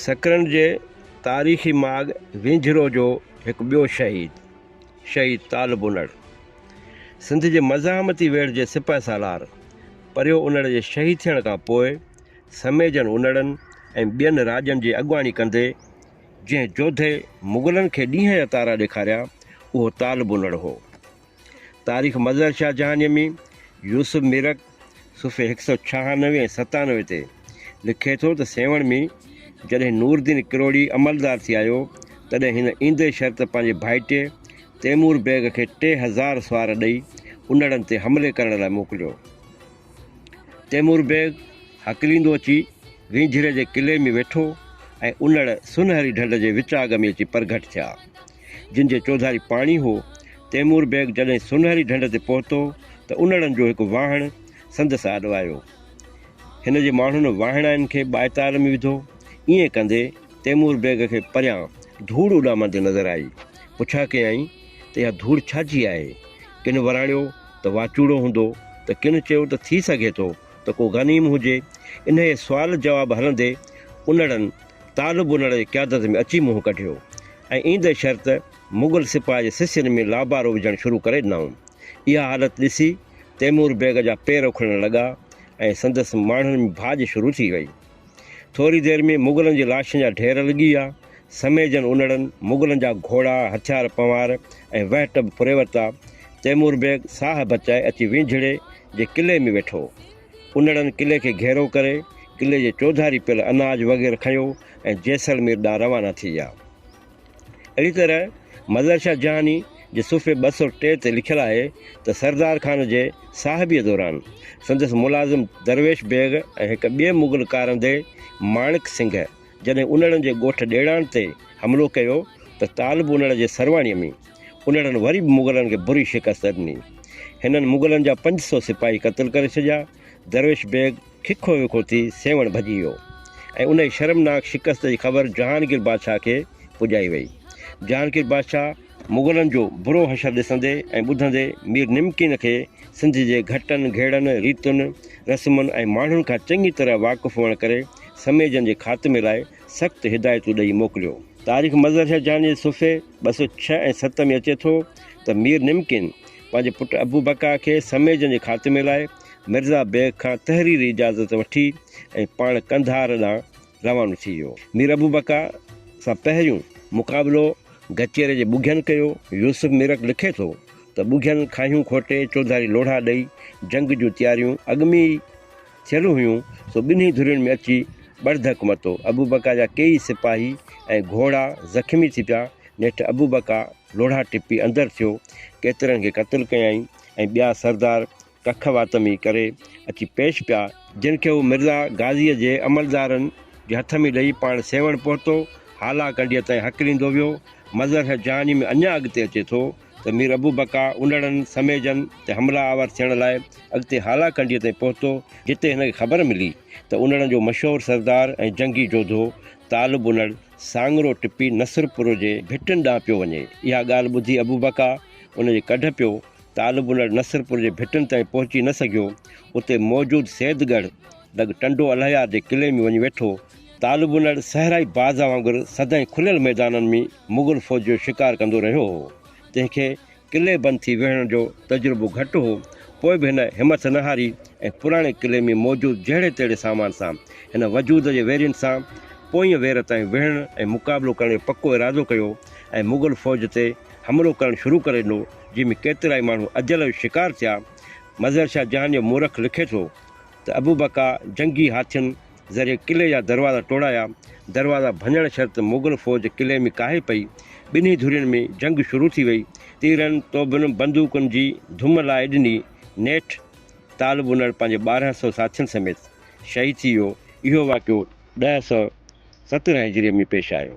سڪرنڊ جي تاريخي ماڳ وينجهرو جو هڪ ٻيو شهيد، شهيد طالب انڙ، سنڌ جي مزاحمتي ويڙهه جي سپهه سالار پريو انڙ جي شهيد ٿيڻ کان پوء سميجن انڙن ۽ ٻين راڄن جي اڳواڻي ڪندي جنهن جوڌي مغلن کي ڏينهن جا تارا ڏيکاريا، اهو طالب انڙ هو. تاريخ مظهر شاهه جهانيء ۾ يوسف ميرڪ صفحي 196 ۽ 97 تي لکي ٿو ته سيوهڻ ۾ جڏهن نورالدين ڪروڙي عملدار ٿي آيو، تڏهن هن ايندي شرط پنهنجي ڀائٽي تيمور بيگ کي 3000 سوار ڏئي انڙن تي حملي ڪرڻ لاء موڪليو. تيمور بيگ هڪليندو اچي وينجهري جي قلعي ۾ ويٺو ۽ انڙ سونهري ڍنڍ جي وچاڳ ۾ اچي پرگهٽ ٿيا، جن جي چوڌاري پاڻي هو. تيمور بيگ جڏهن سونهري ڍنڍ تي پهتو ته انڙن جو هڪ واهڻ سندس آڏو آيو. هن جي ماڻهن واهڻائين کي ٻائيتال ۾ وڌو. ائين ڪندي تيمور بيگ کي پريان ڌوڙ اڏامندي نظر آئي. پڇا ڪيائين ته اها ڌوڙ ڇا جي آهي؟ ڪن وراڻيو ته واچوڙو هوندو ته ڪن چيو ته ٿي سگهي ٿو ته ڪو غنيم هجي. انهيء سوال جواب هلندي انڙن طالب انڙ جي قيادت ۾ اچي منهن ڪڍيو ۽ ايندي شرط مغل سپاهه جي سسين ۾ لابارو وجهڻ شروع ڪري ڏنائون. اها حالت ڏسي تيمور بيگ جا پير اکڙڻ لڳا ۽ سندس ماڻهن ۾ ڀاڄ شروع ٿي وئي. ٿوري دير ۾ مغلن جي لاشن جا ڍير لڳي ويا. سميجن انڙن مغلن جا گهوڙا، هٿيار پنوار ۽ وهٽ به ڦري ورتا. تيمور بيگ ساهه بچائي اچي وينجهڙي جي قلعي ۾ ويٺو. انڙن قلعي کي گهيرو ڪري قلعي جي چوڌاري پيل اناج وغيره کنيو ۽ جيسلمير ڏانهن روانا ٿي ويا. اهڙي طرح مظهر شاهه جهاني جي صفحي 203 تي لکيل آهي ته سردار خان جي صاحبيء دوران سندس ملازم درويش بيگ ۽ هڪ ٻئي مغل ڪارندي ماڻڪ سنگهه جڏهن انڙن جي ڳوٺ ڏيڙاڻ تي حملو ڪيو ته طالب انڙ جي سرواڻيء ۾ انڙن وري به مغلن کي بري شڪست ڏني. هنن مغلن جا 500 سپاهي قتل ڪري ڇڏيا. درويش بيگ ککو وکو ٿي سيوهڻ ڀڄي ويو ۽ انهيء شرمناڪ شڪست جي خبر جهانگير بادشاهه کي پڄائي وئي. جهانگير بادشاهه مغلن جو برو حشر ڏسندي ۽ ٻڌندي مير نمڪين کي سنڌ جي گهٽن گهيڙن، ريتن، رسمن ۽ ماڻهن کان چڱي طرح واقف هئڻ ڪري سميجن جي خاتمي لاء سخت هدايتون ڏئي موڪليو. تاريخ مظهر شاهه جهاني جي صفحي 206 ۽ 7 ۾ اچي ٿو ته مير نمڪين پنهنجي پٽ ابوبقا کي سميجن جي خاتمي لاء مرزا بيگ کان تحريري اجازت وٺي ۽ پاڻ قنڌار ڏانهن روانو ٿي ويو. مير ابوبقا سان پهريون مقابلو گچيري جي ٻگهين ڪيو. يوسف ميرڪ لکي ٿو ته ٻگهين کاهيون کوٽي چوڌاري لوڙها ڏئي جنگ جون تياريون اڳ ۾ ئي ٿيل هيون، سو ٻنهي ڌرين ۾ اچي ٻڙڌڪ متو. ابوبقا جا ڪيئي سپاهي ۽ گهوڙا زخمي ٿي پيا. نيٺ ابوبقا لوڙها ٽپي اندر ٿيو، ڪيترن کي قتل ڪيائين ۽ ٻيا سردار ڪک وات ۾ ڪري اچي پيش پيا، جن کي هو مرزا غازيء جي عملدارن جي هٿ ۾ ڏئي پاڻ سيوهڻ پهتو، هالا ڪنڊيء تائين هڪليندو ويو. مظهر جهاني ۾ اڃا اڳتي اچي ٿو ته مير ابوبقا انڙن، سميجن، تي حمله آور ٿيڻ لاء اڳتي هالا ڪنڊيء تائين پهتو، جتي هن کي خبر ملي ته انڙن جو مشهور سردار ۽ جنگي جوڌو طالب انڙ ساڱرو ٽپي نصرپور جي ڀٽن ڏانهن پيو وڃي. اها ڳالهه ٻڌي ابوبقا ان جي ڪڍ پيو. طالب انڙ نصرپور جي ڀٽن تائين پهچي نه سگهيو. اتي موجود سيد ڳڙهه لڳ ٽنڊو الهيار جي قلعي ۾ وڃي ويٺو. طالب انڙ صحرائي باز وانگر سدائين کليل ميدانن ۾ مغل فوج جو شڪار ڪندو رهيو هو. تنهن کي قلعي بند ٿي ويهڻ جو تجربو گهٽ هو، پوء به هن همٿ نه هاري ۽ پراڻي قلعي ۾ موجود جهڙي تهڙي سامان سان هن وجود جي ويرين سان پوئين وير تائين وڙهڻ ۽ مقابلو ڪرڻ جو پڪو ارادو ڪيو ۽ مغل فوج تي حملو ڪرڻ شروع ڪري ڏنو، جنهن ۾ ڪيترائي ماڻهو اجل جو شڪار ٿيا. مظهر شاهه جهان جو مورخ لکي ٿو ته ابوبقا جنگي هاٿين ذريعي قلعي جا دروازا ٽوڙايا. دروازا ڀڃڻ شرط مغل فوج قلعي ۾ ڪاهي پئي. ٻنهي ڌرين ۾ جنگ شروع ٿي وئي. تيرن، توبن، بندوقن جي ڌم لائي ڏني. نيٺ طالب انڙ پنهنجي 12 سئو ساٿين سميت شهيد ٿي ويو. اهو واقعو 1017 هجريء ۾ پيش آيو.